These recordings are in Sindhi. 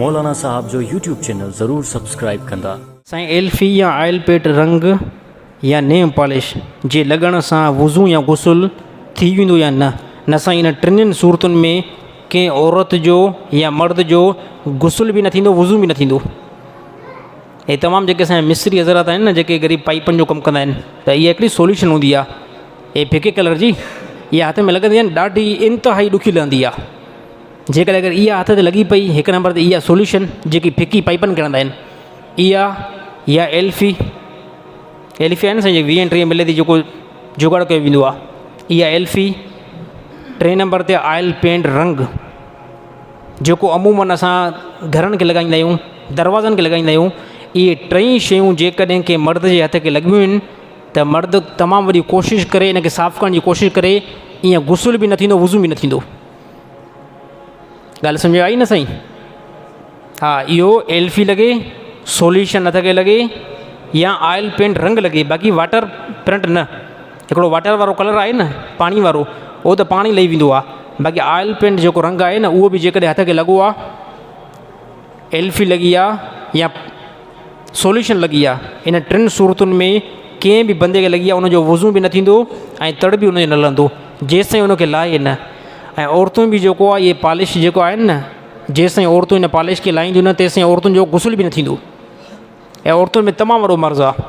مولانا صاحب جو يوٽيوب چينل ضرور سبسڪرائيب ڪندا. سائين ايلفي يا آئل پيٽ رنگ يا نيم پالش جي لڳڻ سان وضو يا غسل ٿي ويندو يا نه؟ نه سائين انهن ٽنهين صورتن ۾ ڪنهن عورت جو يا مرد جو غسل به نه ٿيندو وضو به نه ٿيندو. هي تمام جيڪي اسان جا مصري حضرات آهن نه جيڪي غريب پائيپن جو ڪم ڪندا آهن ته اها هڪڙي سوليوشن هوندي آهي هي ڦڪي ڪلر جي اها هٿ ۾ لڳندي آهي نه ڏاڍي انتهائي ڏکي لهندي آهي جيڪڏهن اگر اها هٿ تي لڳي پئي هڪ نمبر تي اها سوليوشن جيڪي ڦڪي پائيپن کي هڻندا آهن اها يا ايلفي ايلفي آهي نه سائين ويهه ٽيهه ملي ٿي جيڪو جگاڙ ڪيو ويندو آهي اها ايلفي ٽي نمبر تي آئل پينٽ رنگ جيڪو عموماً اسان گهرن کي لڳائيندا آهيون دروازن کي لڳائيندا آهيون اهي ٽئي شيون جيڪڏهن ڪنهن مرد جي هٿ کي لڳيون آهن ته مرد تمام وڏي ڪوشش ڪري ان کي صاف ڪرڻ جي ڪوشش ڪري ائين غسل به نه ٿيندو وضو به نه ٿيندو ڳالهه سمجھ آئي نه سائين ها اهو ايلفي لڳي سوليوشن هٿ کي لڳي يا آئل پينٽ رنگ لڳي باقي واٽر پرنٽ نه هڪڙو واٽر وارو ڪلر آهي نه پاڻي وارو اهو ته پاڻي لهي ويندو آهي باقي آئل پينٽ جيڪو رنگ آهي نه اهو به جيڪڏهن هٿ کي لڳو آهي ايلفي لڳي آهي يا سوليوشن لڳي آهي ان ٽن صورتن ۾ ڪنهن به بندي کي لڳي آهي ان جو وضو به نه ٿيندو ۽ تڙ به ان جو نه لهندو جيستائين ان کي لاهي نه ۽ عورتون به جيڪو آهي اهي پالش جيڪو آهن نه جيستائين عورتون ان پالش کي لاهينديون نه تيستائين عورتن جو غسل به نه ٿيندو ۽ عورتن ۾ تمام وڏو مرض آهي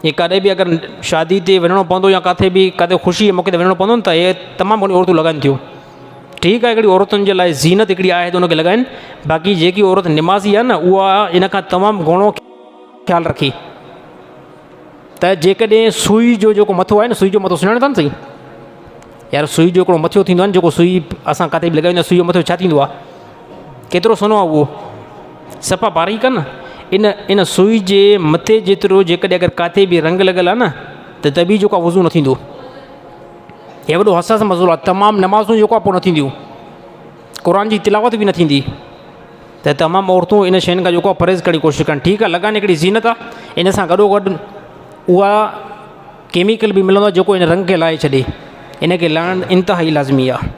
هي ڪاڏي به اگر شادي تي وڃڻو پوندو يا ڪاٿي به ڪاٿي خوشي جي موقعي تي وڃڻو پوندو نه ته هي تمام گهڻيون عورتون لڳائن ٿيون ٺيڪ آهي هڪڙي عورتن جي لاء زينت هڪڙي آهي ته ان کي لڳائن باقي جيڪي عورت نمازي آهي نه اها ان کان تمام گهڻو خيال رکي ته جيڪڏهن سوئي جو جيڪو مٿو آهي نه سوئي جو مٿو سڃاڻو ٿا نه سائين يار سوئي جو هڪڙو مٿو ٿيندو آهي نه جيڪو سوئي اسان ڪاٿي به لڳائيندا سوئي جو مٿو ڇا ٿيندو آهي ڪيترو سنهو آهي اهو صفا باريڪ آهي نه ان ان سوئي جي مٿي جيترو جيڪڏهن اگر ڪاٿي به رنگ لڳل آهي نه ته ته به جيڪو آهي وضو نه ٿيندو هي وڏو حساس مسئلو آهي تمام نمازون جيڪو آهي پوء نه ٿينديون قرآن جي تلاوت به نه ٿيندي ته تمام عورتون ان شين کان جيڪو آهي پرهيز ڪرڻ جي ڪوشش ڪن ٺيڪ آهي لڳائن هڪڙي زينت آهي ان سان گڏو گڏ اها ڪيميڪل به ملندو آهي جيڪو ان رنگ کي لاهي ڇڏي ان کي لاهڻ انتهائي لازمي آهي.